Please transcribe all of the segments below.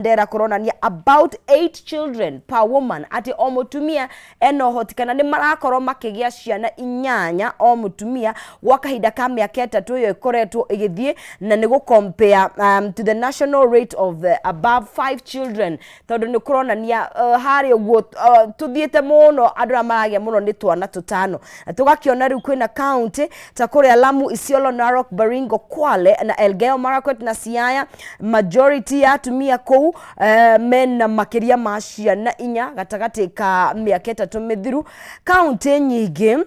Mandera kũronania about 8 children per woman, atĩ o mũtumia ena ũhoti kana nĩ marakorwo makĩgĩa ciana inyanya o mũtumia gwa kahinda ka mĩaka 3 ĩyo ĩkoretwo ĩgĩthiĩ, na nĩ gũ compare to the national rate of the above 5 children, tondũ nĩ kũronania harĩa ũguo tũthiĩte mũno, andũ arĩa maragĩa mũno nĩ twana tũtano. Na tũgakĩona rĩu kwĩna county ta kũrĩa Lamu, Isiolo, Narok, Baringo, Kwale na Elgeyo Marakwet na Siaya, majority ya atumia kũu mena makĩria ma ciana 4 gatagatĩ ka mĩaka 3 mĩthiru. County nyingĩ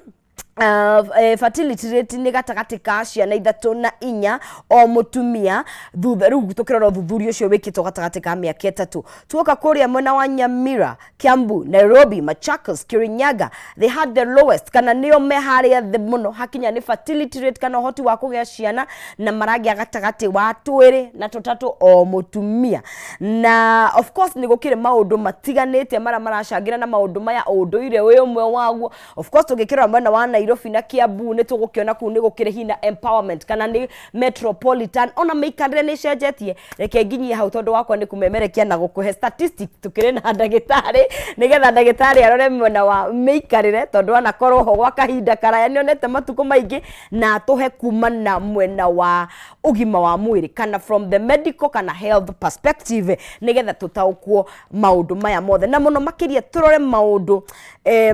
fertility rate nĩ gatagatĩ ka ciana 3 na 4 o mũtumia thutha. Rĩu tũkĩrora ũthuthuria ũcio wĩkĩtwo gatagatĩ ka mĩaka 3. Tuoka kũrĩa mwena wa Nyamira, Kiambu, Nairobi, Machakos, Kirinyaga, they had the lowest, kana nĩo me harĩa thĩ mũno hakinya nĩ fertility rate kana ũhoti wa kũgĩa ciana, na maragĩa gatagatĩ wa 2 na 3 o mũtumia. Na of course nĩ gũkĩrĩ maũndũ matiganĩte marĩa maracangĩra na maũndũ maya, ũndũire wĩ ũmwe waguo. Of course tũngĩkĩrora mwena wa Nairobi na Kiambu, nĩ tũgũkĩona kũu nĩ gũkĩrĩ hina empowerment kana nĩ metropolitan, ona mĩikarĩre nĩ ĩcenjetie. Reke nginyie hau tondũ wakwa nĩ kũmemerekia na gũkũhe statistic. Tũkĩrĩ na ndagĩtarĩ nĩgetha ndagĩtarĩ arore mwena wa mĩikarĩre, tondũ anakorwo ho gwa kahinda karaya, nĩonete matukũ maingĩ, na atũhe kumana mwena wa ũgima wa mwĩrĩ kana from the medical kana health perspective, nĩgetha tũtaũkwo maũndũ maya mothe, na mũno makĩria tũrore maũndũ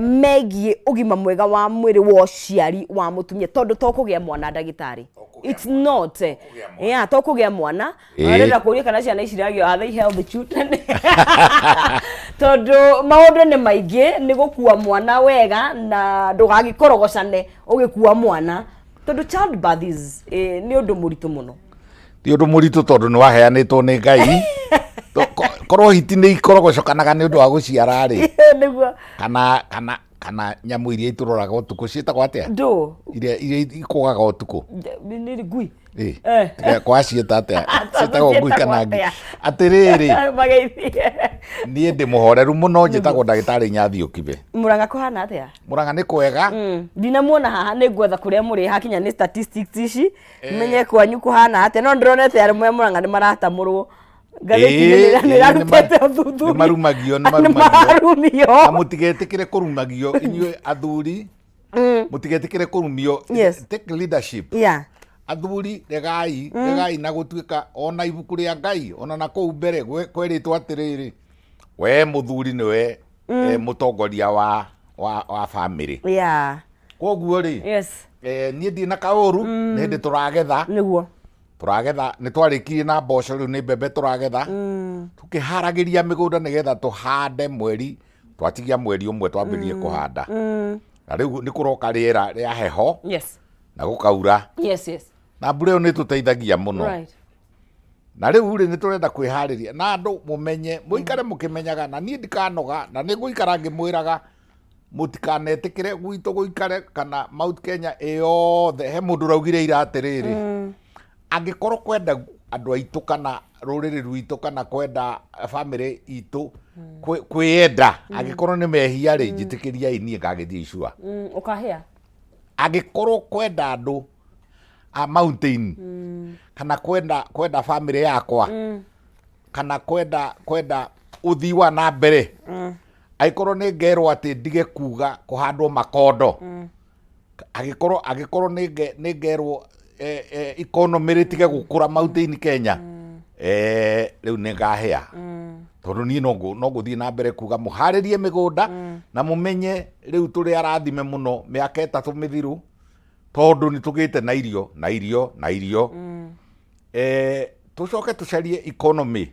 megiĩ ũgima mwega wa mwĩrĩ wa ũciari wa mũtumia, tondũ to kũgĩa mwana, ndagĩtarĩ, it's not yeah, to kũgĩa mwana. Arenda kũria kana ciana ici iragio, are they healthy children? Tondũ maũndũ nĩ maingĩ, nĩ gũkua mwana wega na ndũgagĩkorogocane ũgĩkua mwana, tondũ childbirth is nĩ ũndũ mũritũ mũno. Ti ũndũ mũritũ, tondũ nĩ waheanĩtwo nĩ Ngai. Korwo hiti nĩ ikorogocokanaga nĩ ũndũ wa gũciara rĩ, kana nyamũ iria itũroraga ũtukũ ciĩtagwo atĩa? Ndũ? Iria ikũgaga ũtukũ. Nĩ ngui. Tiga kwa ciĩta atĩa? Ciĩtagwo ngui kana ngui? Atĩrĩrĩ, mageithie. Niĩ ndĩ mũhoreru mũno. Njĩtagwo ndagĩtarĩ Nyathi Ũkibe. Mũrang'a kũhana atĩa? Mũrang'a nĩ kwega. Ndinamuona haha, nĩ ngwetha kũrĩa mũrĩ hakinya nĩ statistics ici, menye kwanyu kũhana atĩa, no ndĩronete arũme a Mũrang'a nĩ maratamũrwo ngathĩti-inĩ, nĩ ĩrarutĩte ũthuthuria. Nĩ marumagio, nĩ marumagio. Mararumio. Na mũtigetĩkĩre kũrumagio, inyuĩ athuri, mũtigetĩkĩre kũrumio. Take leadership. Athuri, regai, regai na gũtuĩka ona ibuku rĩa Ngai ona na kũu mbere kwerĩtwo atĩrĩrĩ, we mũthuri nĩwe mũtongoria wa family. Koguo rĩ, niĩ ndirĩ na kaũru, nĩ hĩndĩ tũragetha. Tũragetha, nĩ twarĩkirie na mboco, rĩu nĩ mbembe tũragetha, tũkĩharagĩria mĩgũnda nĩgetha tũhande mweri twatigia mweri 1 twambĩrĩrie kũhanda. Na rĩu nĩ kũroka rĩera rĩa heho na gũkaura, na mbura ĩyo nĩ ĩtũteithagia mũno. Na rĩu rĩ, nĩ tũrenda kwĩharĩria na andũ mũmenye, mũikare mũkĩmenyaga, na niĩ ndikanoga na nĩ ngũikara ngĩmwĩraga mũtikanetĩkĩre gwitũ gũikare kana Mount Kenya ĩyothe. He mũndũ ũraugire ira atĩrĩrĩ, angĩkorwo kwenda andũ aitũ kana rũrĩrĩ rwitũ kana kwenda family itũ kwĩyenda, angĩkorwo nĩ mehia rĩ, njĩtĩkĩriai niĩ ngagĩthiĩ icua. Ũkahĩa. Angĩkorwo kwenda andũ a mountain kana kwenda family yakwa kana kwenda ũthii wa na mbere, angĩkorwo nĩ ngerwo atĩ ndige kuga kũhandwo makondo, angĩkorwo nĩ ngerwo economy rĩtige gũkũra Mountain Kenya, rĩu nĩ ngahĩa, tondũ niĩ no ngũthiĩ na mbere kuga mũharĩrie mĩgũnda na mũmenye rĩu tũrĩ arathime mũno mĩaka 3 mĩthiru, tondũ nĩ tũgĩte na irio na irio na irio. Tũcoke tũcarie economy,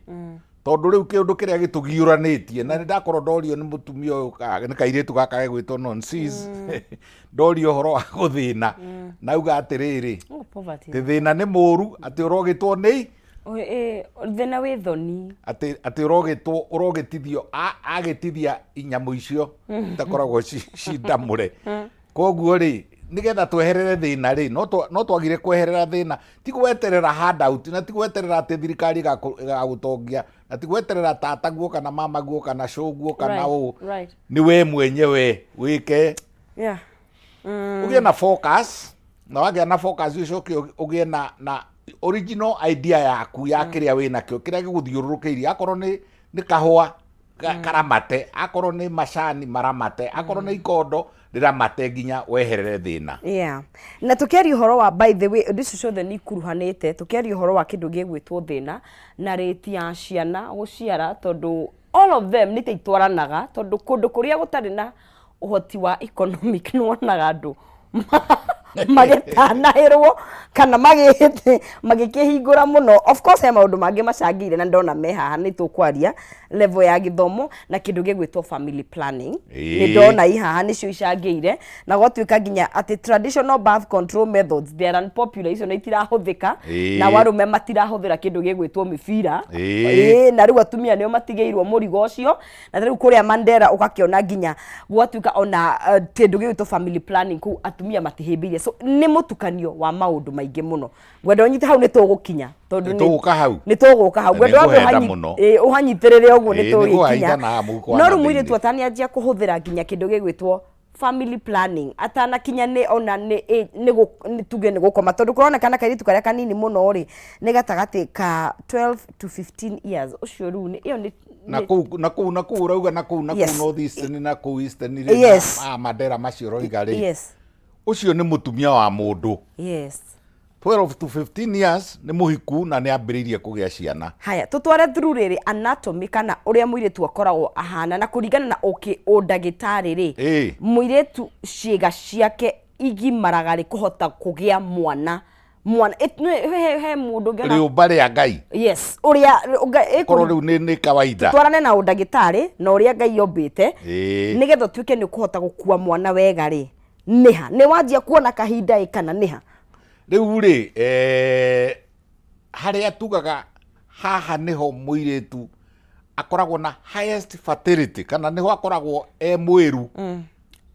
tondũ rĩu kĩũndũ kĩrĩa gĩtũgiũranĩtie, na nĩ ndakorwo ndorio nĩ mũtumia ũyũ nĩ kairĩtu gaka gegwĩtwo nonsis, ndorio ũhoro wa gũthĩna, nauga atĩrĩrĩ, Oh, poverty. Atĩ thĩna nĩ mũru, atĩ ũrogĩtwo nĩ Oh, thĩna wĩ thoni. Atĩ ũrogĩtwo, ũrogĩtithio, agĩtithia nyamũ icio itakoragwo cindamũre. Koguo rĩ, nĩgetha tweherere thĩna rĩ, no twagire kweherera thĩna, ti gweterera handout, na ti gweterera atĩ thirikari ĩgagũtongia, na ti gweterera tataguo kana mamaguo kana cũguo kana ũũ. Nĩ we mwenyewe wĩke, ũgĩe na focus, na wagĩa na focus ũcoke ũgĩe na Original idea yaku ya kĩrĩa wĩ nakĩo, kĩrĩa gĩgũthiũrũrũkĩirie, akorwo nĩ kahũa karamate, akorwo nĩ macani maramate, akorwo nĩ ikondo rĩramate nginya weherere thĩna. Yeah. Na tũkĩaria ũhoro wa, by the way, ũndũ icio ciothe nĩ ikuruhanĩte, tũkĩaria ũhoro wa kĩndũ gĩgwĩtwo thĩna na rĩti ya ciana gũciara, tondũ all of them nĩ ta itwaranaga, tondũ kũndũ kũrĩa gũtarĩ na ũhoti wa economic nĩ wonaga andũ magĩtanahĩrwo kana magĩkĩhingũra mũno. Of course he maũndũ mangĩ macangĩire na ndona me haha nĩ tũkwaria level ya gĩthomo na kĩndũ gĩgwĩtwo family planning. Nĩ ndona i haha nĩcio icangĩire, na gwatuĩka nginya atĩ traditional birth control methods, they are unpopular, icio nĩ itirahũthĩka. Na arũme matirahũthĩra kĩndũ gĩgwĩtwo mĩbira. Na rĩu atumia nĩo matigĩirwo mũrigo ũcio. Na rĩu kũrĩa Mandera ũgakĩona nginya gwatuĩka ona kĩndũ gĩgwĩtwo family planning kũu atumia matihĩmbĩirie. So nĩ mũtukanio wa maũndũ maingĩ mũno. Ngwenda ũnyite hau, nĩ tũgũkinya tondũ Nĩ tũgũka hau. Nĩ tũgũka hau. Na Ngwenda wambe nĩngũhenda mũno. Ũhanyitĩrĩre ũguo nĩ Ĩĩ, tũgĩkinya. Nĩngũhaita na mũhuko wa No na rĩu mũirĩtu thĩinĩ. atanianjia kũhũthĩra nginya kĩndũ gĩgwĩtwo family planning, atanakinya nĩ ona nĩ nĩ tuge nĩ gũkoma, tondũ kũronekana kairĩtu karĩa kanini mũno rĩ nĩ gatagatĩ ka 12 to 15 years, ũcio rĩu nĩ ĩyo nĩ Na kũu na kũu na kũu ũrauga na kũu na kũu north eastern na kũu eastern rĩ, na Mandera macio ũroiga rĩ, ũcio nĩ mũtumia wa mũndũ. 12 to 15 years nĩ mũhiku na nĩ ambĩrĩirie kũgĩa ciana. Haya, tũtware through rĩrĩ anatomy kana ũrĩa mũirĩtu akoragwo ahana, na kũringana na ũkĩ ũndagĩtarĩ rĩ, mũirĩtu ciĩga ciake igimaraga rĩ kũhota kũgĩa mwana? Mwana he mũndũ ũngĩona Rĩũmba rĩa Ngai. Yes, ũrĩa Korwo rĩu nĩ kawaida. Twarane na ũndagĩtarĩ na ũrĩa Ngai ombĩte, nĩgetha ũtuĩke nĩ ũkũhota gũkua mwana wega rĩ, nĩha nĩ wanjia kuona kahinda ĩ kana nĩha? Rĩu rĩ, harĩa tugaga haha nĩho mũirĩtu akoragwo na highest fertility, kana nĩho akoragwo e mwĩru.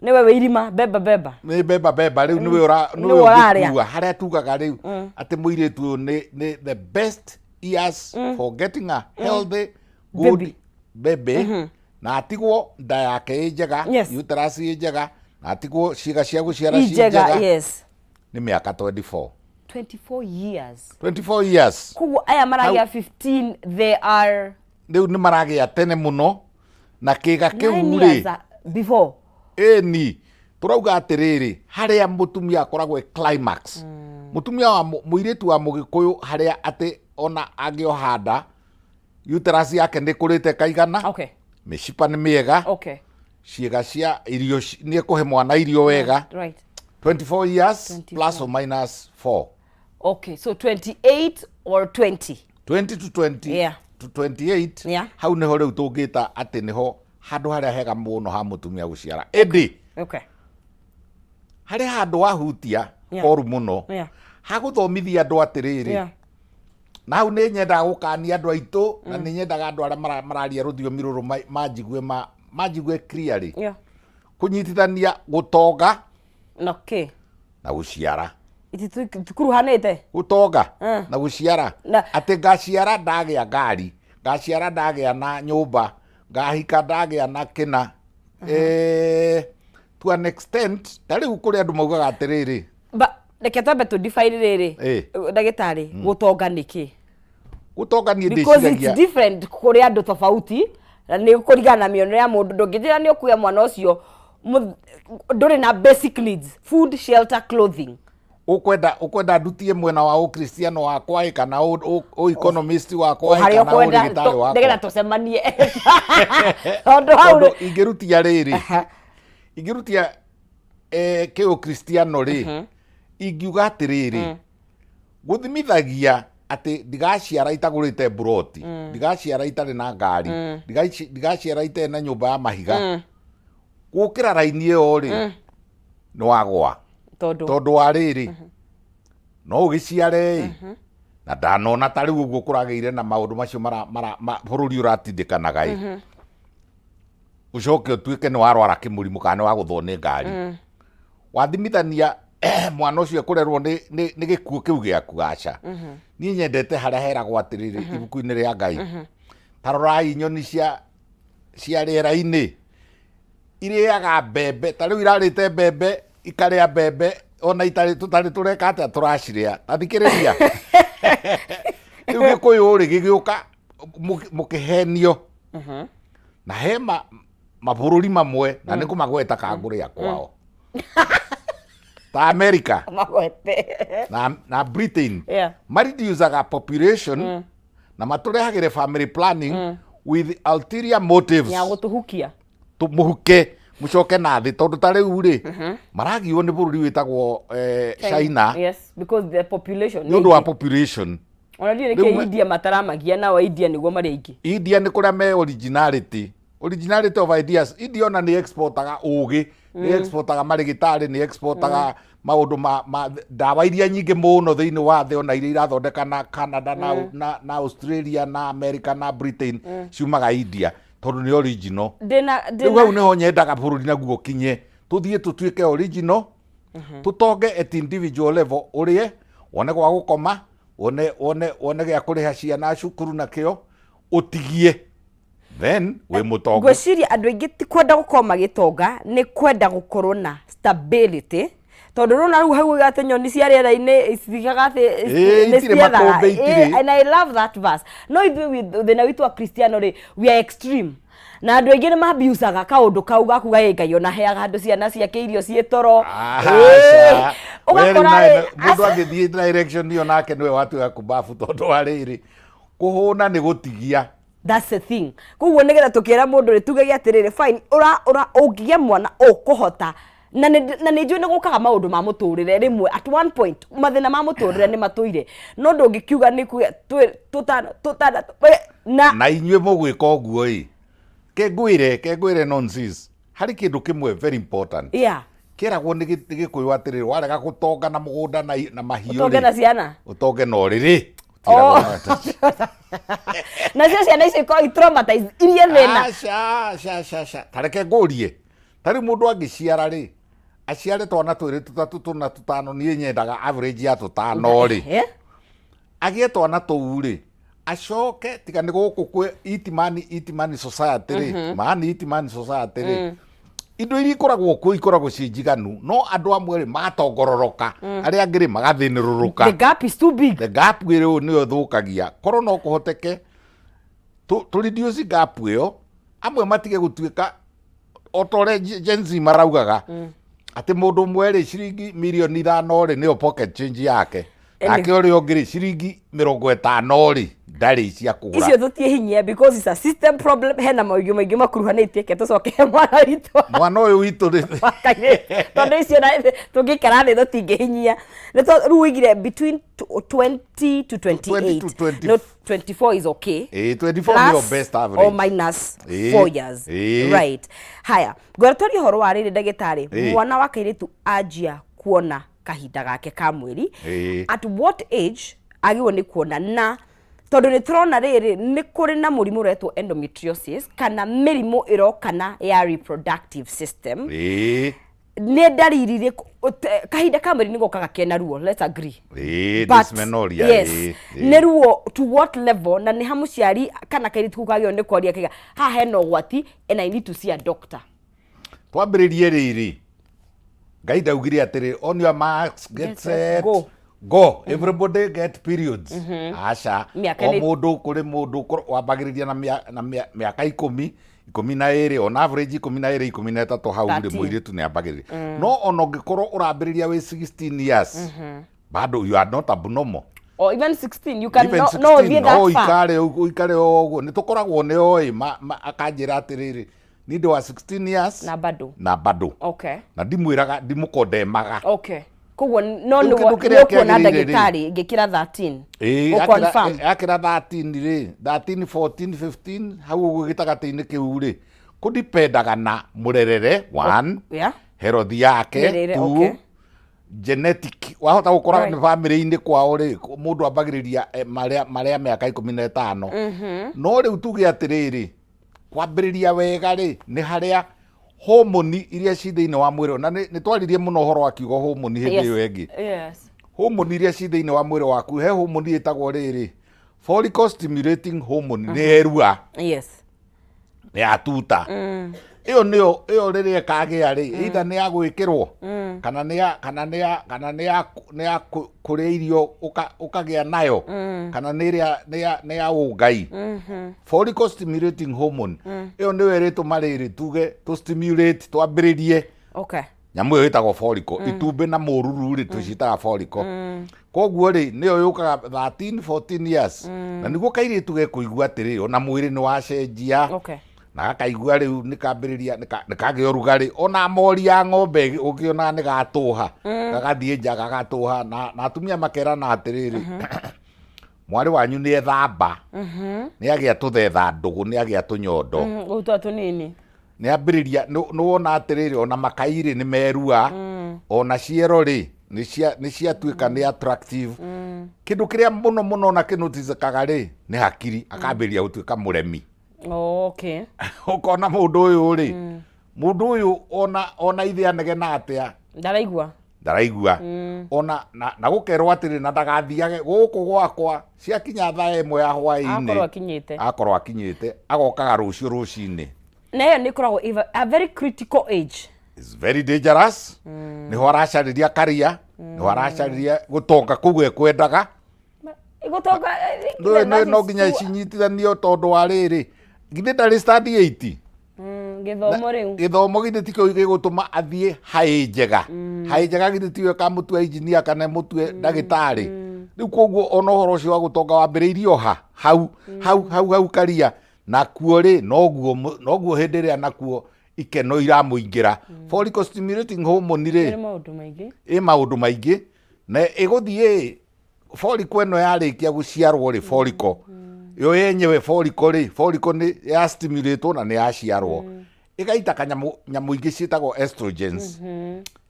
Nĩwe wĩ irima beba beba. Nĩ beba beba rĩu, nĩwe ũra nĩwe nĩwe ũrarĩa. ũngĩkua. Harĩa tugaga rĩu atĩ mũirĩtu ũyũ nĩ the best years for getting a healthy good baby. Baby, na atigwo nda yake ĩ njega, uterus ĩ njega, na atigwo ciĩga cia gũciara i ci njega. njega, nĩ mĩaka 24. 24 years. 24 years. Koguo aya maragĩa 15, they are Rĩu nĩ maragĩa tene mũno na kĩga kĩu 9 rĩ years before. Ĩni tũrauga atĩrĩrĩ, harĩa mũtumia akoragwo e climax, mũtumia wa mũirĩtu wa mũgĩkũyũ, harĩa atĩ ona angĩoha nda, uterus yake nĩ kũrĩte kaigana, mĩcipa nĩ mĩega, ciĩga cia irio nĩ ekũhe mwana irio wega, 24 years. 24. Plus or minus 4. Okay, so 28 or 20. 20 to 20 to 28. Hau nĩho rĩu tũngĩta atĩ nĩho handũ harĩa hega mũno ha mũtumia gũciara, ĩndĩ harĩ handũ wahutia horu mũno hagũthomithia andũ atĩrĩrĩ, na hau nĩ nyendaga gũkania andũ aitũ, na nĩ nyendaga andũ arĩa mararia rũthiomi rũrũ manjigue manjigue clearly, kũnyitithania gũtonga na gũciara. Itikuruhanĩte. Gũtonga na gũciara. Atĩ ngaciara ndagĩa ngari, ngaciara ndagĩa na nyũmba, ngahika ndagĩa na kĩna. To an extent, ta rĩu kũrĩ andũ maugaga atĩrĩrĩ, Reke twambe tũ define rĩrĩ, ndagĩtarĩ, gũtonga nĩ kĩ? Gũtonga niĩ Because it's ndĩciragia different kũrĩ andũ tofauti, na nĩ kũringana na mĩonere ya mũndũ. Ndũngĩnjĩra nĩ ũkuoya mwana ũcio ndũrĩ na basic needs, food, shelter, clothing. Ũkwenda ndutie mwena wa ũkristiano wakwa ĩ, kana ũ economist wakwa ĩ, harĩa kana ũkwenda ũrĩgĩtarĩ wakwa? Nĩgetha tũcemanie, tondũ hau Tondũ ingĩrutia rĩrĩ, ingĩrutia kĩũkristiano rĩ, ingiuga atĩrĩrĩ, gũthimithagia atĩ ndigaciara itagũrĩte mburoti, ndigaciara itarĩ na ngari, ndigaciara itarĩ na nyũmba ya mahiga, gũkĩra raini ĩyo rĩ, nĩ wagwa. Tondũ Tondũ wa rĩrĩ, no ũgĩciare ĩ, na ndanona ta rĩu ũguo kũragĩire na maũndũ macio bũrũri ũratindĩkanaga ĩ, ũcoke ũtuĩke nĩ warwara kĩmũrimũ kana nĩ wagũthwo nĩ ngari, wathimithania mwana ũcio ekũrerwo nĩ gĩkuũ kĩu gĩaku. Aca, niĩ nyendete harĩa heragwo atĩrĩrĩ ibuku-inĩ rĩa Ngai, ta rorai nyoni cia rĩera-inĩ, irĩaga mbembe, ta rĩu irarĩte mbembe, ikarĩa mbembe. Ona itarĩ tũtarĩ tũreka atĩa tũracirĩa. Ta thikĩrĩria. Rĩu Gĩkũyũ rĩ gĩgĩũka mũkĩhenio. Na he mabũrũri mamwe na nĩ kũmagweta kangũrĩa kwao. Ta America Magwete. na Britain. Mareducaga population na matũrehagĩre family planning with ulterior motives. Ya gũtũhukia. Mũhuke mũcoke na thĩ tondũ ta rĩu rĩ maragio nĩ bũrũri wĩtagwo China. Yes, because the population nĩ ũndũ wa population. Ona ndiũĩ nĩkĩ India mataramagia, nao India nĩguo marĩ aingĩ. India nĩ kũrĩa me originality of ideas. India ona nĩ exportaga ũgĩ, nĩ exportaga marĩgĩtarĩ, nĩ exportaga maũndũ ma ndawa iria nyingĩ mũno thĩinĩ wa thĩ, ona iria irathondeka na Canada na Australia na America na Britain ciumaga India tondũ nĩ original. Ndĩna Rĩu hau nĩho nyendaga bũrũri naguo ũkinye, tũthiĩ tũtuĩke original, tũtonge at individual level, ũrĩe, wone gwa gũkoma, wone gĩa kũrĩha ciana cukuru nakĩo, ũtigie, then wĩ mũtongu. Ngwĩciria andũ aingĩ ti kwenda gũkorwo magĩtonga, nĩ kwenda gũkorwo na stability, tondũ rũna rĩu hau uga atĩ nyoni cia rĩera-inĩ citigaga atĩ nĩ itirĩ ciethaga. Makũmbĩ itirĩ. And I love that verse. No ithuĩ thĩna witũ wa Kristiano rĩ, we are extreme na andũ aingĩ nĩ mabiucaga kaũndũ kau gakuga ĩ Ngai ona heaga andũ ciana ciake irio ciĩ toro. Aca. Ũgakora We rĩu nawe rĩ, mũndũ angĩthiĩ direction ĩyo nake nĩwe watuĩka kumbabu, tondũ wa rĩrĩ, kũhũna nĩ gũtigia. That's the thing. Koguo nĩgetha tũkĩra mũndũ rĩ, tugage atĩrĩrĩ, fine, ũra ũngĩgĩa mwana ũkũhota na nĩ njũĩ nĩ gũkaga maũndũ ma mũtũrĩre rĩmwe, at one point mathĩna ma mũtũrĩre nĩ matũire, no ndũngĩkiuga nĩ kuga tũtano tũtandatũ na Na inyuĩ mũgwĩka ũguo ĩ, ke ngwĩre nonsense harĩ kĩndũ kĩmwe very important. Kĩragwo nĩ Gĩkũyũ atĩrĩrĩ, warega gũtonga na mũgũnda na mahiũ ũtonge na rĩ, ciana. Ũtonge na ũrĩrĩ. Oh. Nacio ciana icio ikoragwo i-traumatized irie thĩna. Aca, aca, aca, aca. Ta reke ngũrie, ta rĩu mũndũ angĩciara rĩ, aciare twana twĩrĩ, tũtatũ, tũna, tũtano, niĩ nyendaga average ya tũtano rĩ, agĩe twana tũu rĩ, acoke tiga nĩ gũkũ kwĩ itimani society rĩ, mani itimani society rĩ, indo iria ikoragwo kuo ikoragwo ciĩ njiganu, no andũ amwe rĩ magatongororoka, arĩa angĩ rĩ magathĩnĩrũrũka. The gap is too big. The gap ĩrĩ nĩyo ĩthũkagia. Korwo no kũhoteke tũ reduce gap ĩyo, amwe matige gũtuĩka o ta ũrĩa Gen Z maraugaga atĩ mũndũ ũmwe rĩ, ciringi mirioni 5 rĩ, nĩyo pocket change yake, nake ũrĩa ũngĩ rĩ, ciringi 50 rĩ, ndarĩ cia kũgũra. Icio tũtiĩhinyia because it's a system problem, hena maũndũ maingĩ makuruhanĩtie. Ke tũcoke mwana witũ. Mwana ũyũ witũ rĩ. Wa kairĩtu, tondũ icio na tũngĩikara thĩ tũtingĩhinyia. Nĩ rĩu ũigire between 20 to 28. 20 to 20. No, 24 is okay. Ĩĩ, 24 nĩyo Plus best average. Or minus 4 years. Right, haya, ngwĩra twarie ũhoro wa rĩrĩ, ndagĩtarĩ. Mwana wa kairĩtu anjia kuona kahinda gake ka mweri at what age agĩrĩirwo nĩ kuona? Na tondũ nĩ tũrona rĩrĩ, nĩ kũrĩ na mũrimũ ũretwo endometriosis kana mĩrimũ ĩrokana ya reproductive system. Nĩ ndariri irĩkũ kahinda ka mweri nĩ gokaga kena ruo, let's agree. Dysmenorrhea. Yes. Ĩĩ. Nĩ ruo to what level, na nĩ ha mũciari kana kairĩtu kau kagĩrĩirwo nĩ kwaria kaiga haha hena ũgwati and I need to see a doctor? Twambĩrĩrie rĩrĩ, Ngai ndaugire atĩrĩ, "On your marks, get get set, set, go." Go, everybody get periods. Aca. Mĩaka O mũndũ, kũrĩ mũndũ wambagĩrĩria na mĩaka 10, 12, on average 12, 13 hau rĩ. 13. Mũirĩtu nĩ ambagĩrĩria, no ona ũngĩkorwo ũrambĩrĩria wĩ 16 years, bado you are not abnormal. Or even 16 you can Even no, 16, no ũthiĩ no that far. Ũikare o ũguo. Nĩ tũkoragwo nĩ oĩ akanjĩra atĩrĩrĩ, niĩ ndĩ wa 16 years na bado. Na bado. Na ndimwĩraga, ndimũkondemaga. Okay, koguo no Rĩu nĩ kĩndũ kĩrĩa ũkuona kĩagĩrĩire rĩ, ndagĩtarĩ ngĩkĩra 13 Ĩĩ, gũ confirm. Akĩra 13 rĩ, 13, 14, 15 hau ũguo gĩtagatĩ-inĩ kĩu rĩ, kũdipendaga na mũrerere one, health yake Mĩrĩre, two, genetic. Wahota gũkora nĩ bamĩrĩ-inĩ kwao rĩ, mũndũ ambagĩrĩria marĩa mĩaka 15. No rĩu tuge atĩrĩrĩ, kwambĩrĩria wega rĩ, nĩ harĩa homoni iria ci thĩinĩ wa mwĩrĩ, na nĩ twaririe mũno ũhoro wa kiugo homoni hĩndĩ ĩyo ĩngĩ. Homoni iria ci thĩinĩ wa mwĩrĩ waku, he homoni ĩtagwo rĩrĩ, follicle stimulating hormone, nĩ erua, nĩ yatuta. Ĩyo nĩyo ĩyo rĩrĩa ĩkagĩa rĩ, either nĩ ya gwĩkĩrwo kana nĩ ya kana nĩ ya kana nĩ ya nĩ ya kũrĩa irio ũkagĩa nayo, kana nĩ ĩrĩa nĩ ya ũngai. Follicle stimulating hormone ĩyo nĩyo ĩrĩtũma rĩrĩ tuge tũ stimulate, twambĩrĩrie nyamũ ĩyo ĩtagwo follicle. Itumbĩ na mũruru rĩ, tũciĩtaga follicle. Koguo rĩ, nĩyo yũkaga 13 14 years, na nĩguo kairĩtu gekũigua atĩrĩrĩ, ona mwĩrĩ nĩ wacenjia, na gakaigua rĩu nĩkambĩrĩria nĩkagĩa ũrugarĩ, ona mori ya ng'ombe ũkĩonaga nĩ gatũha, gagathiĩ nja gagatũha, na atumia makerana atĩrĩrĩ, mwarĩ wanyu nĩ ethamba, nĩ agĩa tũthetha ndũgũ, nĩ agĩa tũnyondo. Gũtwa tũnini. Nĩ ambĩrĩria, nĩ wona atĩrĩrĩ, ona makai rĩ, nĩ merua, ona ciero rĩ, nĩ ciatuĩka nĩ attractive. Kĩndũ kĩrĩa mũno mũno ona kĩnoticekaga rĩ, nĩ hakiri, akambĩrĩria gũtuĩka mũremi. Ũkona mũndũ ũyũ rĩ, mũndũ ũyũ ona ithe anegena atĩa, Ndaraigua. Ndaraigua. Ona na gũkerwo atĩrĩ, na ndagathiage gũkũ gwakwa ciakinya thaa 1 ya hwaĩ-inĩ. Akorwo akinyĩte. Akorwo akinyĩte, agokaga rũciũ rũcinĩ. Na ĩyo nĩ ĩkoragwo a very critical age. Is very dangerous. Nĩho aracarĩria karia, nĩho aracarĩria gũtonga kũu ekwendaga. Gũtonga. No nginya cinyitithanio, tondũ wa rĩrĩ, githĩ ndarĩ stand 8? Gĩthomo rĩu. Gĩthomo githĩ tikĩo gĩgũtũma athiĩ haĩ njega? Haĩ njega githĩ tiyo ĩkamũtua engineer kana ĩmũtue ndagĩtarĩ? Rĩu koguo ona ũhoro ũcio wa gũtonga wambĩrĩirie o ha hau hau hau hau karia nakuo rĩ, noguo hĩndĩ ĩrĩa nakuo ikeno iramũingĩra, follicle stimulating hormone rĩ, Ĩrĩ maũndũ maingĩ. Ĩ maũndũ maingĩ, na ĩgũthiĩ follicle ĩno yarĩkia gũciarwo rĩ, follicle yo yenyewe, follicle rĩ, follicle nĩ ya stimulate na nĩ yaciarwo, ĩgaita kanyamũ, nyamũ ingĩ ciĩtagwo estrogens.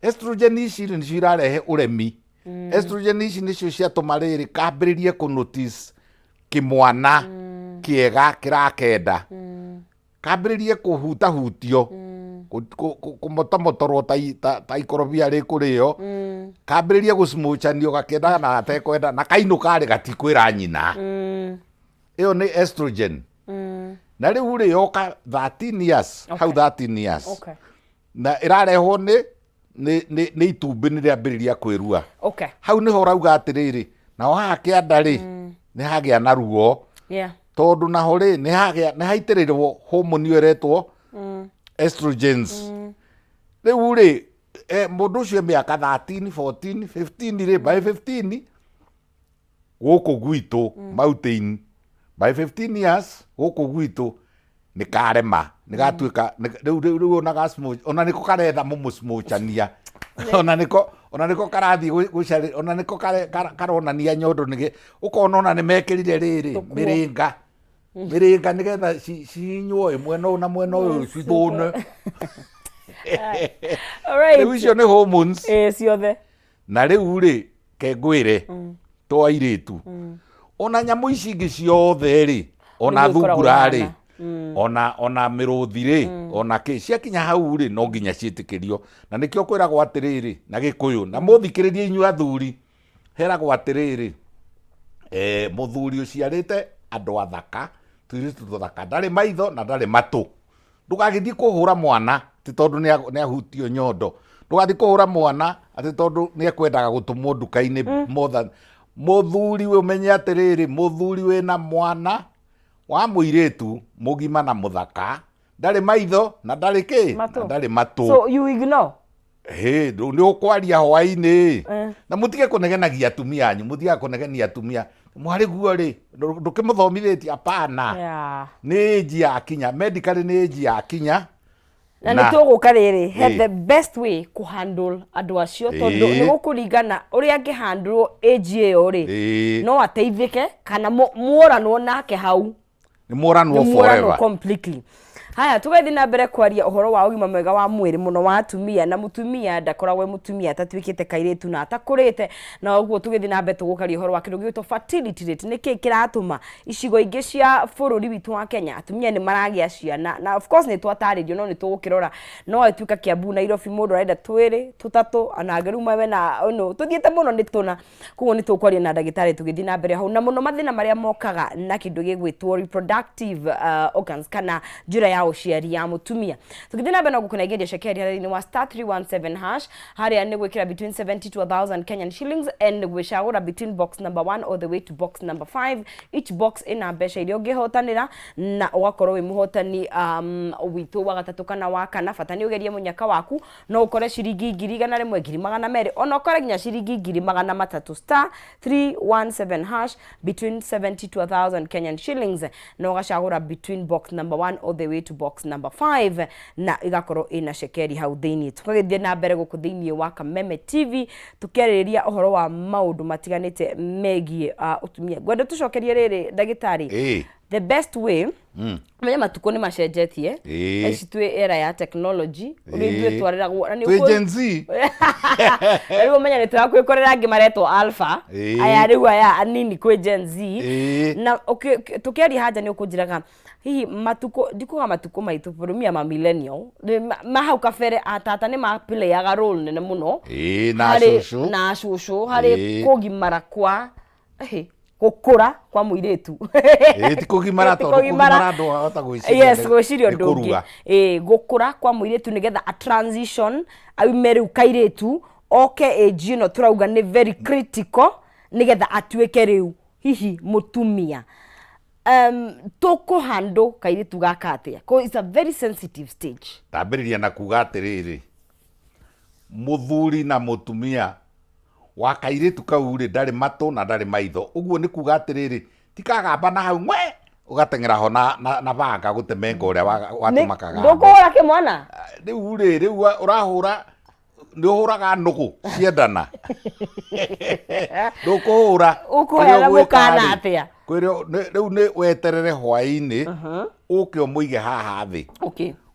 Estrogen ici rĩ, nĩcio irarehe ũremi. Estrogen ici nĩcio ciatũma rĩrĩ kambĩrĩrie kũ notice kĩmwana kĩega kĩrakenda, kambĩrĩrie kũhutahutio, kũmotomotorwo ta ikorobia rĩkũrĩo, kambĩrĩrie gũcmucanio gakĩendaga na gatekwenda, na kainũka rĩ, gatikwĩra nyina. Ĩyo nĩ estrogen. Na rĩu rĩ, yoka 13 years hau, 13 years, na ĩrarehwo nĩ itumbĩ nĩ rĩambĩrĩria kwĩrua. Hau nĩho ũrauga atĩrĩrĩ, naho haha kĩanda rĩ, nĩ hagĩa na ruo, tondũ naho rĩ, nĩ hagĩa nĩ haitĩrĩrwo hormone ĩyo ĩretwo estrogens. Rĩu rĩ, mũndũ ũcio e mĩaka 13 14 15 rĩ, by 15 gũkũ gwitũ mountain, by 15 years gũkũ gwitũ nĩ karema, nĩ gatuĩka rĩu ona ona nĩko karetha mũmũcmucania, ona nĩko karathiĩ gũcarĩ, ona nĩko karonania nyondo, nĩge ũkona ona nĩ mekĩrire rĩrĩ Tũkuo. Mĩrĩnga nĩgetha cihihinywo ĩ mwena ũyũ na mwena ũyũ cithũne. Rĩu icio nĩ hormones. Ĩĩ, ciothe. Na rĩu rĩ, ke ngwĩre, to airĩtu, ona nyamũ ici ingĩ ciothe rĩ, ona Nĩguo ikoragwo thungura rĩ, ihana. Ona mĩrũthi rĩ, ona kĩ ciakinya hau rĩ, no nginya ciĩtĩkĩrio. Na nĩkĩo kwĩragwo atĩrĩrĩ na Gĩkũyũ, na mũthikĩrĩrie inyuĩ athuri, heragwo atĩrĩrĩ, mũthuri ũciarĩte andũ athaka, tũirĩtu tũthaka, ndarĩ maitho na ndarĩ matũ. Ndũgagĩthiĩ kũhũra mwana atĩ tondũ nĩ ahutio nyondo. Ndũgathiĩ kũhũra mwana atĩ tondũ nĩ ekwendaga gũtũmwo nduka-inĩ more than mũthuri. Ũmenye atĩrĩrĩ, mũthuri wĩna mwana wa mũirĩtu mũgima na mũthaka ndarĩ maitho na ndarĩ kĩ, na Matũ. ndarĩ matũ. So you ignore. Hĩ, nĩ ũkwaria hwaĩ-inĩ. Na mũtige kũnegenagia atumia anyu, mũtigaga kũnegenia atumia, mwarĩ guo rĩ, ndũkĩmũthomithĩtie, hapana. Nĩ age yakinya, medically nĩ age yakinya. Na nĩ tũgũka rĩrĩ he the best way kũ handle andũ acio, tondũ nĩ gũkũringana ũrĩa angĩ handle age ĩyo rĩ, no ateithĩke kana muoranwo nake hau. Nĩ mũranwo. Nĩ muoranwo forever. Completely. Haya, tũgathiĩ na mbere kwaria ũhoro wa ũgima mwega wa mwĩrĩ mũno wa atumia, na mũtumia ndakoragwo e mũtumia atatuĩkĩte kairĩtu na atakũrĩte. Na ũguo tũgĩthiĩ na mbere, tũgũkaria ũhoro wa kĩndũ gĩgwĩtwo fertility rate. Nĩkĩ kĩratũma icigo ingĩ cia bũrũri witũ wa Kenya atumia nĩ maragĩa ciana? Na of course nĩ twatarĩrio, no nĩ tũgũkĩrora, no ĩtuĩka Kiambu, Nairobi, mũndũ arenda twĩrĩ, tũtatũ, ona angĩ rĩu mena tũthiĩte mũno nĩ tũna. Koguo nĩ tũkwaria na ndagĩtarĩ tũgĩthiĩ na mbere hau, na mũno mathĩna marĩa mokaga na kĩndũ gĩgwĩtwo reproductive organs kana njĩra ya ya ũciari ya mũtumia. Tũgĩthiĩ na mbere no gũkũnengeria cekeri harĩa thĩinĩ wa star 317 hash, harĩa nĩ gwĩkĩra between 70 to 1000 Kenyan shillings and gwĩcagũra between box number 1 all the way to box number 5. Each box ĩna mbeca iria ũngĩhotanĩra na ũgakorwo wĩ mũhotani witũ wa gatatũ kana wa kana. Bata nĩ ũgerie mũnyaka waku, no ũkore ciringi 100,000, 200,000, ona ũkore nginya ciringi 300,000. Star 317 hash, between 70 to 1000 Kenyan shillings, na ũgacagũra between box number 1 all the way to box number 5, na igakorwo ĩna cekeri hau thĩinĩ. Tũgagĩthiĩ na mbere gũkũ thĩinĩ wa Kameme TV tũkĩarĩrĩria ũhoro wa maũndũ matiganĩte megiĩ ũtumia. Ngwenda tũcokerie rĩrĩ ndagĩtarĩ, the best way, menya matukũ nĩ macenjetie. Ici twĩ era ya technology, ũrĩa ithuĩ twareragwo na nĩ Twĩ Gen Z. Rĩu ũmenya nĩ tũrakwĩkorera angĩ maretwo alpha, aya rĩu aya anini kwĩ Gen Z. Na tũkĩaria haja nĩ ũkũnjĩraga hihi matukũ, ndikuga matukũ maitũ bũrũmia ma millennial ma hau kabere, atata nĩ maplayaga role nene mũno na harĩ- cũcũ. Na cũcũ harĩ kũgimara kwa gũkũra kwa mũirĩtu. Ti kũgimara, Ti tondũ kũgimara. kũgimara andũ ahota gwĩciria Yes, gwĩciria nĩ ũndũ ũngĩ. kũrua. Gũkũra kwa mũirĩtu nĩgetha a transition aume rĩu kairĩtu oke age ĩno tũrauga nĩ very critical, nĩgetha atuĩke rĩu hihi mũtumia. Tũkũhandũ kairĩtu gaka atĩa? 'Cause it's a very sensitive stage. Ndambĩrĩria na kuga atĩrĩrĩ, mũthuri na mũtumia wa kairĩtu kau rĩ, ndarĩ matũ na ndarĩ maitho. Ũguo nĩ kuga atĩrĩrĩ, tikagamba na hau ngwe ũgateng'era ho na banga gũtemenga ũrĩa watũma kagambe. Ndũkũhũra kĩmwana. Rĩu rĩ, rĩu ũrahũra, nĩ ũhũraga nũgũ ciendana, ndũkũhũra. Ũkũheana Kĩrĩa ũgwĩka mũkana rĩ, atĩa? Rĩu nĩ weterere hwaĩ-inĩ ũke ũmũige haha thĩ,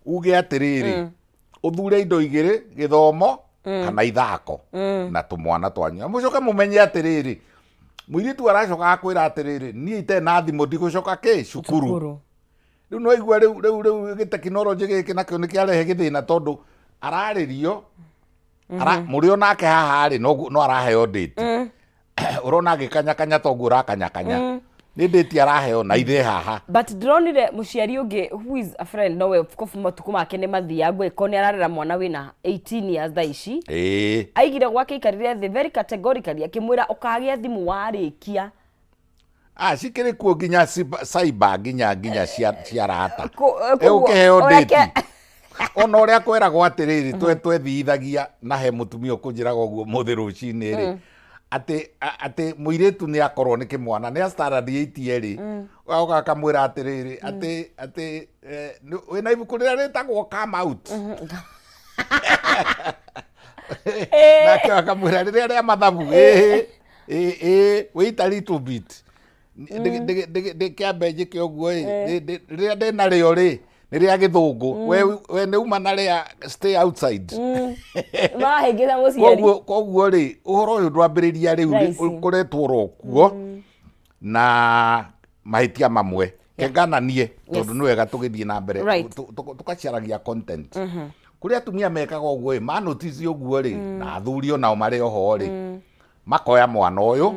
uge atĩrĩrĩ, ũthure indo igĩrĩ, gĩthomo kana ithako na tũmwana twanyu, na mũcoke mũmenye atĩrĩrĩ, mũirĩtu aracoka akwĩra atĩrĩrĩ, niĩ itarĩ na thimũ ndigũcoka kĩ cukuru. Cukuru. Rĩu no igua rĩu gĩtekinoronjĩ gĩkĩ nakĩo nĩ kĩarehe gĩthĩna, tondũ ararĩrio mũrĩ o nake haha rĩ, no araheo date, ũrona agĩkanyakanya toguo ũrakanyakanya, nĩ date araheo na ithe haha. But ndĩronire mũciari ũngĩ who is a friend, nowe of course matukũ make nĩ mathiaga, ngwĩko nĩ ararera mwana wĩna 18 years thaa ici. Aigire gwake, aikarire thĩ very categorically akĩmwĩra, ũkagĩa thimũ warĩkia. Ah, cikĩrĩ kuo nginya cyber nginya cia rata. Koguo, Ũkĩheo date ona ũrĩa kweragwo atĩrĩrĩ, twethithagia na he mũtumia ũkũnjĩraga ũguo mũthĩ rũcinĩ rĩ, atĩ mũirĩtu nĩ akorwo nĩ kĩmwana nĩ a standard 8 rĩ, ũgacoka akamwĩra atĩrĩrĩ, atĩ wĩna ibuku rĩrĩa rĩtagwo Come Out, nake akamwĩra rĩrĩa rĩa mathabu, ĩĩ ĩĩ, wait a little bit, ndĩkĩambe njĩke ũguo ĩ, rĩrĩa ndĩna rĩo rĩ, nĩ rĩa gĩthũngũ, we nĩ uma na rĩa stay outside. Marahĩngĩca mũciari. Koguo rĩ, ũhoro ũyũ ndwambĩrĩria rĩu rĩ, Thaa ici. ũkoretwo oro kuo na mahĩtia mamwe kengananie, tondũ nĩ wega tũgĩthiĩ na mbere tũkacaragia content kũrĩ atumia mekaga ũguo ĩ, manotice ũguo rĩ, na athuri onao marĩ oho rĩ, makoya mwana ũyũ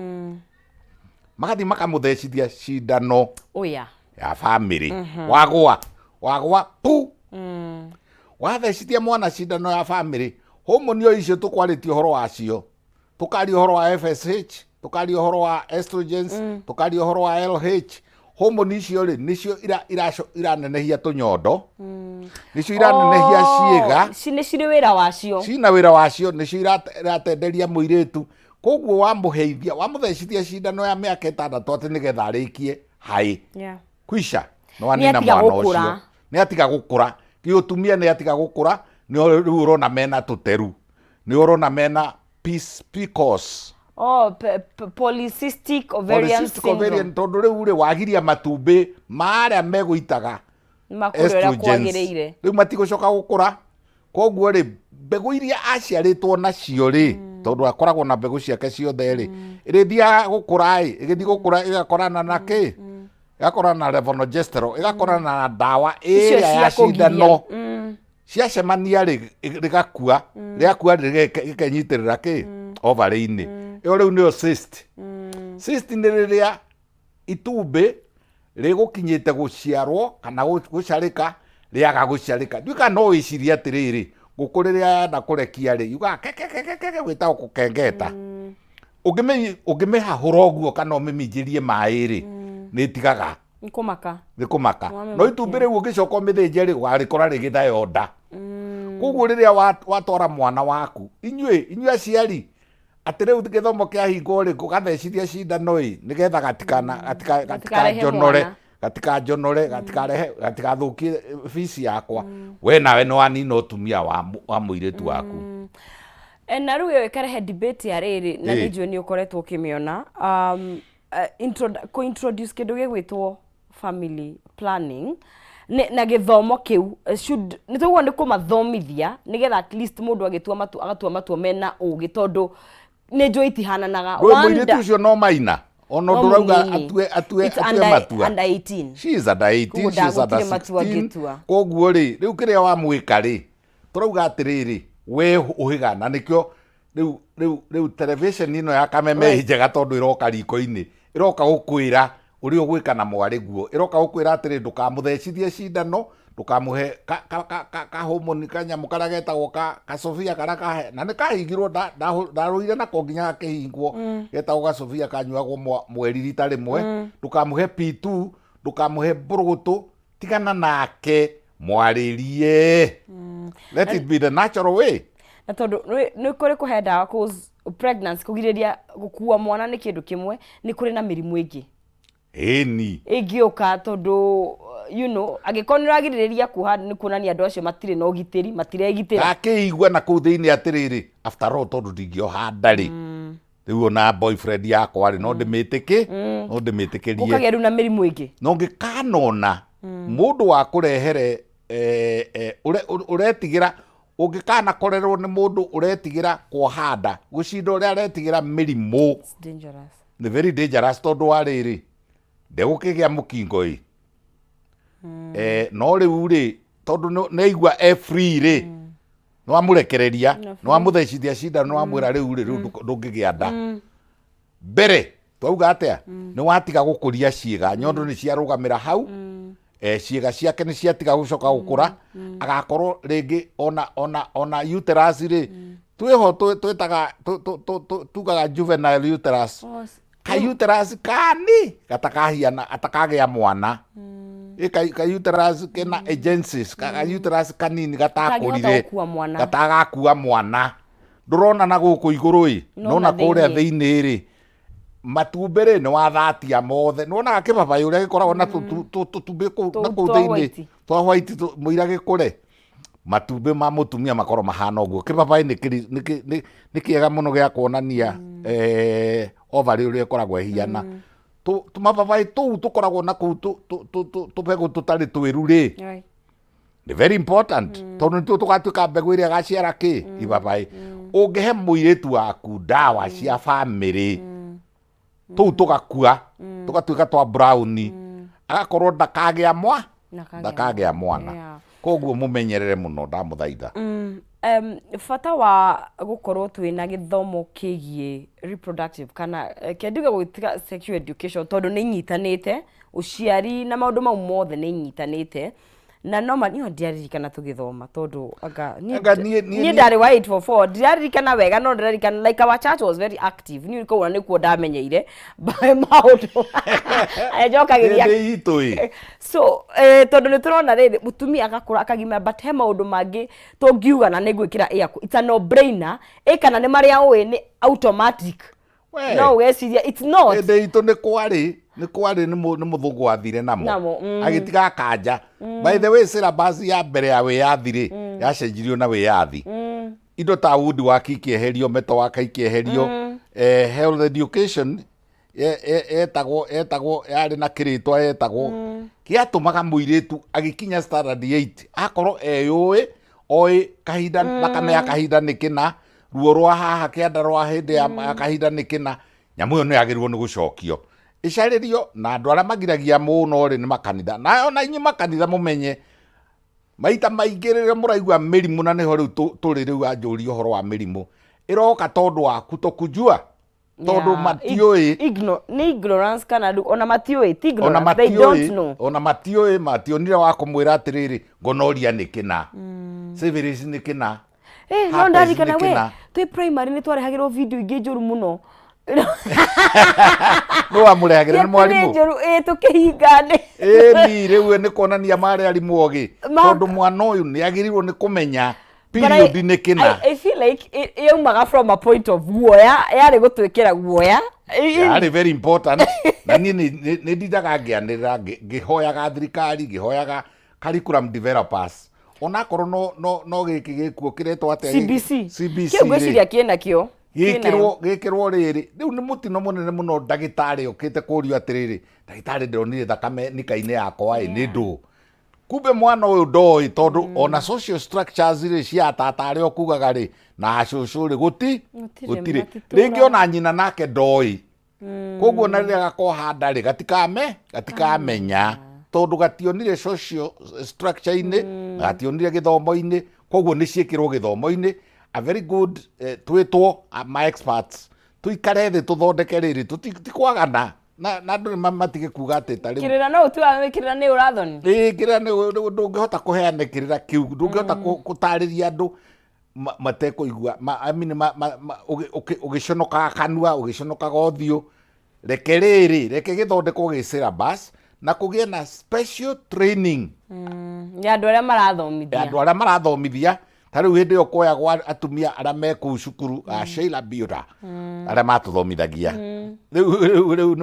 magathiĩ makamũthecithia cindano oya ya family. Wagwa wagwa pu, wathecithia mwana cindano ya family, homoni o icio tũkwarĩtie ũhoro wacio, tũkaria ũhoro wa FSH, tũkaria ũhoro wa estrogens, tũkaria ũhoro wa LH, homoni icio rĩ, nĩcio iranenehia tũnyondo, nĩcio iranenehia ciĩga. Nĩ cirĩ wĩra wacio. Cina wĩra wacio, nĩcio iratenderia mũirĩtu. Koguo wamũheithia, wamũthecithia cindano ya mĩaka 6 atĩ nĩgetha arĩkie haĩ kwisha, nĩ wanina Nĩ atiga mwana gũkũra. ũcio nĩ atiga gũkũra kĩũtumia, nĩ atiga gũkũra. Nĩ rĩu ũrona mena tũteru, nĩ ũrona mena PCOS. Oh, polycystic ovarian Polycystic syndrome. Ovarian, tondũ rĩu rĩ, wagiria matumbĩ marĩa megũitaga Makũre ũrĩa estrogens. kwagĩrĩire. Rĩu matigũcoka gũkũra, koguo rĩ, mbegũ iria aciarĩtwo nacio rĩ, tondũ akoragwo na mbegũ ciake ciothe rĩ, ĩrĩthiaga gũkũra ĩ, ĩgĩthiĩ gũkũra ĩgakorana na kĩ? Ĩgakorana na levonorgestrel, ĩgakorana na ndawa Icio ĩrĩa cia ya kũgiria. cindano. Ciacemania rĩ, rĩgakua, rĩakua rĩkenyitĩrĩra kĩ? Ovary-inĩ ĩyo. Rĩu nĩyo cyst. Cyst nĩ rĩrĩa itumbĩ rĩgũkinyĩte gũciarwo kana gũcarĩka, Rĩaga gũcarĩka. Ndiũĩ kana no wĩcirie atĩrĩrĩ, ngũkũ rĩrĩa yenda kũrekia rĩ, yugaga kekekekeke gwĩtagwo kũkengeta. Ũngĩmĩhahũra ũguo kana ũmĩminjĩrie maĩ rĩ, nĩ ĩtigaga. Nĩ kũmaka. Nĩ kũmaka. No itumbĩ rĩu ũngĩcoka ũmĩthĩnje rĩ, ũgarĩkora rĩgĩthayo nda. Koguo rĩrĩa watwara mwana waku, inyuĩ, inyuĩ aciari, atĩ rĩu gĩthomo kĩahingwo rĩ, ngũgathecithia cindano ĩ, nĩgetha gatikana, gatikanjonore, gatikanjonore, gatikarehe, gatikathũkie fees yakwa. We nawe nĩ wanina ũtumia wa mũirĩtu waku. Na rĩu ĩyo ĩkarehe debate ya rĩrĩ, na nĩ njũĩ nĩ ũkoretwo ũkĩmĩona, kũ introduce kĩndũ gĩgwĩtwo family planning na gĩthomo kĩu should nĩ tũguo nĩ kũmathomithia nĩgetha at least mũndũ agĩtua matua agatua matua mena ũgĩ tondũ nĩ njũĩ itihananaga. Ndũĩ mũirĩtu ũcio no maina ona ũndũ ũrauga atue atue It's atue matua. Under 18. She is under 18. Koguo she is under ndagũtirĩ matua 16. angĩtua. Koguo rĩ, rĩu kĩrĩa wamwĩka rĩ, tũrauga atĩrĩrĩ, we ũhĩga na nĩkĩo rĩu rĩu rĩu television ĩno ya Kameme ĩ njega tondũ ĩroka riko-inĩ, ĩroka gũkwĩra ũrĩa ũgwĩka na mwarĩguo, ĩroka gũkwĩra atĩrĩ, ndũkamũthecithie cindano, ndũkamũhe ka ka ka ka ka hormone kanyamũ karĩa getagwo ka ka Sofia karĩa kahe na nĩ kahingirwo, ndarũire nako nginya gakĩhingwo, getagwo ga Sofia kanyuagwo mweri rita rĩmwe, ndũkamũhe P2, ndũkamũhe mbũrũgũtũ, tigana nake, mwarĩrie, let it be the natural way. Na tondũ nĩ kũrĩ kũhe ndawa cause pregnancy, kũgirĩrĩria gũkua mwana nĩ kĩndũ kĩmwe, nĩ kũrĩ na mĩrimũ ĩngĩ Ĩngĩũka tondũ angĩkorwo nĩ ũragirĩrĩria kuoha nĩ kuonania andũ acio matirĩ na ũgitĩri, matiregitĩra. Akĩigua na kũu thĩinĩ atĩrĩrĩ, after all, tondũ ndingĩoha nda rĩ, rĩu ona boyfriend yakwa rĩ, no ndĩmĩtĩkĩ no ndĩmĩtĩkĩrie. Gũkagĩa rĩu na mĩrimũ ĩngĩ. Na ũngĩkanona mũndũ wa kũrehere ũretigĩra, ũngĩkanakorerwo nĩ mũndũ ũretigĩra kuoha nda gũcinda ũrĩa aretigĩra mĩrimũ. It's dangerous. Nĩ very dangerous tondũ wa rĩrĩ, ndegũkĩgĩa mũkingo ĩ. No rĩu rĩ, tondũ nĩ aigua e free rĩ, nĩ wamũrekereria, nĩ wamũthecithia cindano, nĩ wamwĩra rĩu rĩ, rĩu ndũngĩgĩa nda. Mbere twauga atĩa? Nĩ watiga gũkũria ciĩga, nyondo nĩ ciarũgamĩra hau, ciĩga ciake nĩ ciatiga gũcoka gũkũra, agakorwo rĩngĩ ona uterus rĩ, twĩho twĩtaga, tugaga juvenile uterus. Oh, Ka uterus kani gatakahiana gatakagĩa mwana. Ĩ ka uterus kena agencies, ka uterus kanini gatakũrire, Gatangĩhota gũkua mwana. Gatagakua mwana. Ndũrona na gũkũ igũrũ ĩ, No no na na kũrĩa thĩinĩ. thĩinĩ rĩ, matumbĩ rĩ, nĩ wathatia mothe. Nĩ wonaga kĩbabaĩ ũrĩa gĩkoragwo na tũtumbĩ kũu na kũu Twa thĩinĩ, white. Twa white mũira gĩkũre. Matumbĩ ma mũtumia makorwo mahana ũguo. Kĩbabaĩ nĩ kĩega mũno gĩa kuonania ovary ũrĩa ĩkoragwo ĩhiana. Tũmababaĩ tũu tũkoragwo na kũu tũbegũ tũtarĩ twĩru rĩ, nĩ very important tondũ nĩtuo tũgatuĩka mbegũ ĩrĩa ĩgaciara kĩ ibabaĩ. Ũngĩhe mũirĩtu waku ndawa cia bamĩrĩ, tũu tũgakua, tũgatuĩka twa brown, agakorwo ndakagĩa mwa Ndakagĩa ndakagĩa mwana. Koguo mũmenyerere mũno, ndamũthaitha. Bata wa gũkorwo twĩna gĩthomo kĩgiĩ reproductive kana kĩnduge gũgĩtiga sexual education tondũ nĩ inyitanĩte, ũciari na maũndũ mau mothe nĩ inyitanĩte. Na no ma niĩ ndiaririkana tũgĩthoma tondũ anga niĩ Anga niĩ niĩ ndarĩ wa 844, ndiraririkana wega no ndĩraririkana like our church was very active. Niĩ koguo nĩkuo ndamenyeire maũndũ njokagĩria. Hĩndĩ itũ ĩ. So tondũ nĩ tũrona rĩrĩ, mũtumia agakũra akagimara, but he maũndũ mangĩ tũngiuga na nĩ ngwĩkĩra air, it's a no brainer ĩ kana nĩ marĩa ũĩ nĩ automatic. We. No ũgeciria it's not. Hĩndĩ itũ nĩ kwarĩ nĩ kwarĩ nĩ mũthũngũ wathire namo. Namo. Agĩtiga kanja. By the way, syllabus ya mbere ya wĩyathi rĩ, yacenjirio na wĩyathi. Indo ta wood work ikĩeherio, metal work ikĩeherio, health education yetagwo yarĩ na kĩrĩtwa yetagwo gĩatũmaga mũirĩtu agĩkinya standard 8 akorwo eyũĩ oĩ kahinda, thakame ya kahinda nĩ kĩna, ruo rwa haha kĩanda rwa hĩndĩ ya kahinda nĩ kĩna. Nyamũ ĩyo nĩ yagĩrĩirwo nĩ gũcokio ĩcarĩrio, na andũ arĩa magiragia mũno rĩ nĩ makanitha. Na ona inyuĩ makanitha mũmenye maita maingĩ rĩrĩa mũraigua mĩrimũ, na nĩho rĩu tũrĩ rĩu anjũria ũhoro wa mĩrimũ ĩroka tondũ wa kutokujua. Tondũ matiũĩ. Nĩ ignorance kana rĩu ona matiũĩ, ti ona ignorance, they don't matiũĩ know. Ona matiũĩ, mationire wa kũmwĩra atĩrĩrĩ, gonorrhea nĩ kĩna, syphilis nĩ kĩna, Eh, no herpes ndarikana nĩ we kĩna. Twĩ primary nĩ twarehagĩrwo video ingĩ njũru mũno. Nĩ wamũrehagĩra nĩ mwarimũ? Njũru, ĩ, tũkĩhinga nĩ. Ĩni rĩu nĩ kuonania marĩ arimũ ogĩ, tondũ mwana ũyũ nĩ agĩrĩirwo nĩ kũmenya But period nĩ kĩna. I feel like yaumaga from a point of guoya, yarĩ gũtwĩkĩra guoya. Yarĩ very important, na niĩ nĩ ndindaga ngĩanĩrĩra, ngĩhoyaga thirikari, ngĩhoyaga curriculum developers, onakorwo no gĩkĩ gĩkuo kĩretwo atĩa gĩkĩ? CBC. CBC Kĩu rĩ. Ngwĩciria kĩna kĩo. Gĩkĩrwo rĩrĩ rĩu nĩ mũtino mũnene mũno. Ndagĩtarĩ okĩte kũrio atĩrĩrĩ, "Ndagĩtarĩ, ndĩronire thakame nika-inĩ yakwa ĩ, nĩ ndũ?" Kumbe mwana ũyũ ndoĩ, tondũ ona social structures rĩ, cia tata arĩa ũkugaga rĩ na acũcũ rĩ, gũti Gũtirĩ, gũtirĩ. matitũraga. Rĩngĩ ona nyina nake ndoĩ. Koguo na rĩrĩa gakoha nda rĩ, gatikamenya tondũ gationire social structure-inĩ na gationire gĩthomo-inĩ. Koguo nĩ ciĩkĩrwo gĩthomo-inĩ, a very good, twĩtwo ma experts, tuikare thĩ tũthondeke rĩrĩ, ti kwagana na andũ nĩ matige kuga atĩ ta rĩu Kĩrĩra no ũtuaga kĩrĩra nĩ ũrathoni. Ĩĩ, kĩrĩra ndũngĩhota kũheana kĩrĩra kĩu, ndũngĩhota gũtarĩria andũ matekũigua I mean, ũgĩconokaga kanua, ũgĩconokaga ũthiũ. Reke rĩrĩ, reke gĩthondekwo gĩ syllabus na kũgĩe na special training ya andũ arĩa marathomithia. Andũ arĩa marathomithia. Ta rĩu hĩndĩ ĩyo kuoyagwo atumia arĩa me kũu cukuru a Sheila Biura, arĩa matũthomithagia rĩu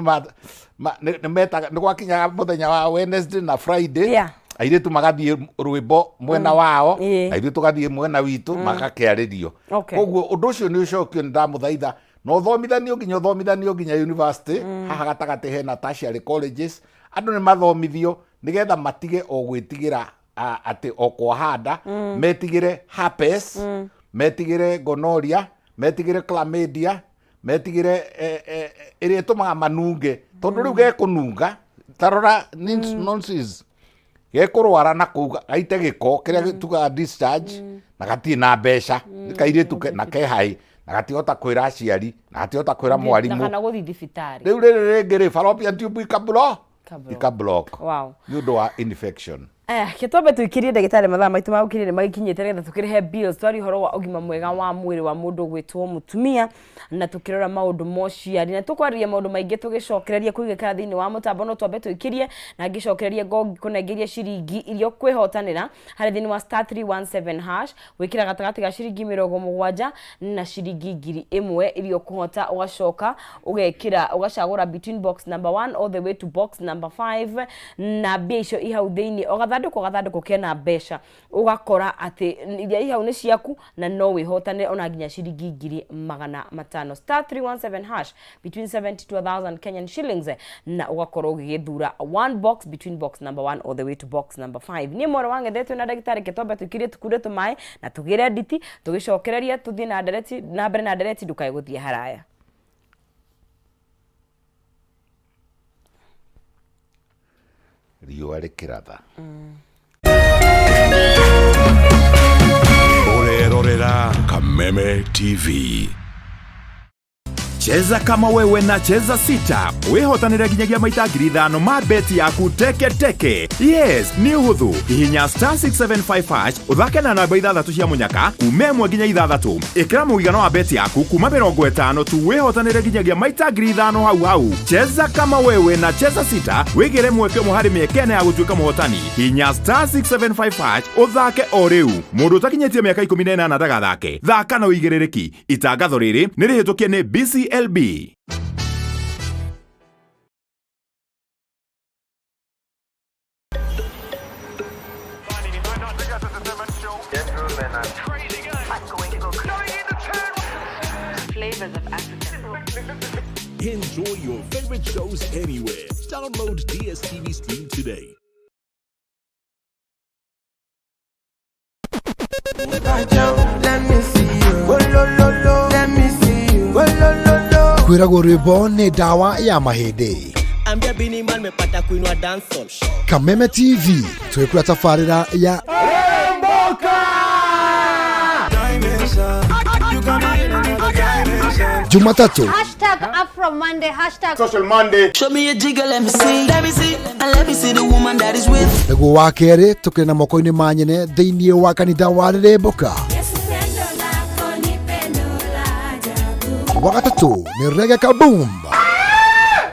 nĩ metaga, nĩ gwakinyaga mũthenya wa Wednesday na Friday, airĩtu magathiĩ rwĩmbo mwena wao, na ithuĩ tũgathiĩ mwena witũ, magakĩarĩrio. Koguo ũndũ ũcio nĩ ũcokio, nĩ ndamũthaitha na ũthomithanio nginya university. Haha gatagatĩ hena tertiary colleges, andũ nĩ mathomithio nĩgetha matige o gwĩtigĩra atĩ o kwahanda, metigĩre herpes, metigĩre gonorrhea, metigĩre chlamydia, metigĩre ĩrĩa ĩtũmaga manunge, tondũ rĩu gekũnunga. Tarora nonsense, gekũrwara na kũu gaite gĩko kĩrĩa tugaga discharge, na gatirĩ na mbeca, nĩ kairĩtu na ke high, na gatihota kwĩra aciari, na gatihota kwĩra Na mwarimũ. Kana gũthiĩ thibitarĩ. Rĩu rĩrĩ rĩngĩ rĩ, fallopian tube ikablock. Ikablock. Ikablock nĩ ũndũ wa infection. Aya, ke twambe tũikĩrie ndagĩtarĩ, mathaa maitũ ma gũkĩrĩria nĩ magĩkinyĩte, nĩgetha tũkĩrĩhe bills. Twari ũhoro wa ũgima mwega wa mwĩrĩ wa mũndũ ũgwĩtwo mũtumia, na tũkĩrora maũndũ ma ũciari, na tũkwarĩria maũndũ maingĩ tũgĩcokereria kũigĩkara thĩinĩ wa mũtambo. No twambe tũikĩrie na ngĩcokererie ngũnengerie ciringi iria ũkwĩhotanĩra harĩ thĩinĩ wa *317#, gwĩkĩra gatagatĩ ga ciringi 70 na ciringi 1000 iria ũkũhota, ũgacoka ũgekĩra, ũgacagũra between box number 1 all the way to box number 5, na mbia icio i hau thĩinĩ, o gathandũkũ kena mbeca, ũgakora atĩ iria i hau nĩ ciaku na no wĩhotanĩre ona nginya ciringi 500,000. *317# between 70 to 1000 Kenyan shillings, na ũgakorwo ũgĩgĩthura one box between box number 1 all the way to box number 5. Niĩ mwaro wa ng'ethetwe na ndagĩtarĩ Ketombe, tũikirie tũkunde tũmaĩ na tũgĩre nditi, tũgĩcokereria tũthiĩ na ndereti na mbere na ndereti. Ndũkae gũthiĩ haraya. Riũa rĩkĩratha. Ũrerorera Kameme TV. Cheza kama wewe na Cheza Sita wĩhotanĩre nginyagia maita 5,000 ma beti yaku teke teke. Yes, nĩ ũhũthũ. Hihinya *675# ũthake na namba ithathatũ cia mũnyaka kuma 1 nginya 6. Ĩkĩra mũigana wa beti yaku kuma 50 tu, wĩhotanĩre nginyagia maita 5,000 hau hau. Cheza kama wewe na Cheza Sita, wĩgĩre mweke ũmwe harĩ mĩeke 4 ya gũtuĩka mũhotani. Hinya *675# ũthake o rĩu. Mũndũ ũtakinyĩtie mĩaka 18 ndagathake. Thaka na ũigĩrĩrĩki. Itangatho rĩrĩ nĩ rĩhĩtũkie nĩ BCLB. Flavors of Africa. Enjoy your favorite shows anywhere. Download DSTV Stream today. Let me see you. Oh, lo, lo, lo. Let me see you. Oh, lo, lo, lo. Kwĩragwo rwĩmbo nĩ ndawa ya mahĩndĩ. Ambia Bini Man mepata kuinua dancehall. Kameme TV twĩkũra tabarĩra ya Dimension. You got me in another dimension. Jumatatũ Hashtag Tomorrow, Monday, hashtag Social Monday. Show me a jigger, let me see. Let me see. And let me see the woman that is with. Naguo wa kerĩ tũkĩrĩ na moko-inĩ ma nyene thĩinĩ wa kanitha wa Rĩrĩmbũka. Wa gatatũ nĩ Reggae Kaboom.